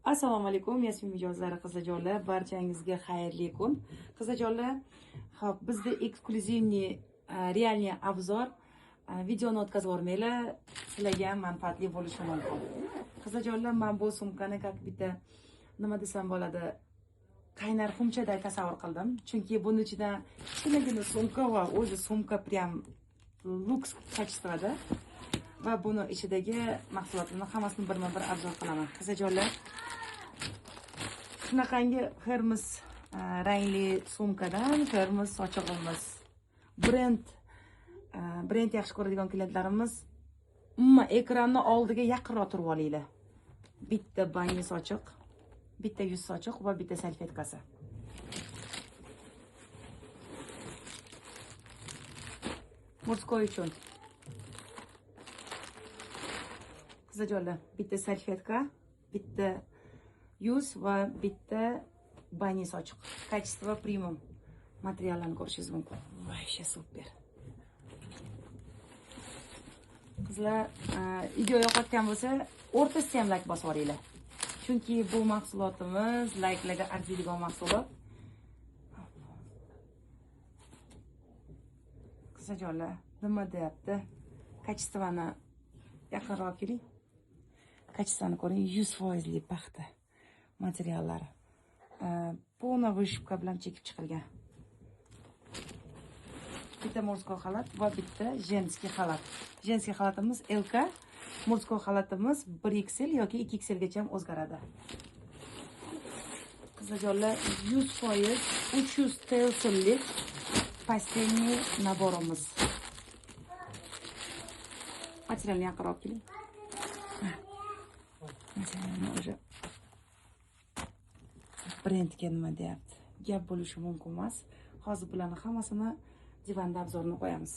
Assalomu alaykum, Yasmin mijozlari, qizlarjonlar, barchangizga xayrli kun. Qizlarjonlar, xo'p, bizda эксклюзивный реальный обзор. Videoni o'tkazib yubormanglar, sizlarga ham manfaatli bo'lishi mumkin. Qizlarjonlar, men bu sumkani как bitta nima desam bo'ladi, qaynar xumchaday tasavvur qildim. Chunki buni ichida kichkinagina sumka va o'zi sumka prям luks качествоda. Va buni ichidagi mahsulotlarni hammasini birma-bir obzor qilaman. Qizlarjonlar, shunaqangi Hermes rangli sumkadan Hermes sochig'imiz. Brend yaxshi ko'radigan klientlarimiz umuman ekranni oldiga yaqinroq turib olinglar. Bitta bangi sochiq, bitta yuz sochiq va bitta salfetkasi. Murskoy uchun. Qizlarjonlar, bitta salfetka, bitta yuz va bitta bani sochiq. Качество premium. Materiallarni ko'rishingiz mumkin. Вообще super. Qizlar, video yoqayotgan bo'lsa, o'rtasida ham like bosib yuboringlar. Chunki bu mahsulotimiz likelarga arziydigan mahsulot. Qizlarjonlar, nima deyapti? Качествоni yaqinroq keling. Качествоni ko'ring, 100% paxta materiallari. Полная вышивка bilan chekib chiqilgan. Bitta мужской xalat va bitta женский xalat. Женский xalatimiz LK, мужской xalatimiz 1XL yoki 2XL gacha ham o'zgaradi. Qizlarjonlar, 100% 300 TL'lik постельный наборimiz. Materialni yaqinroq keling. Materialni уже brendga nima deyapti? Gap bo'lishi mumkin emas. Hozir bularni hammasini divanda obzorni qo'yamiz.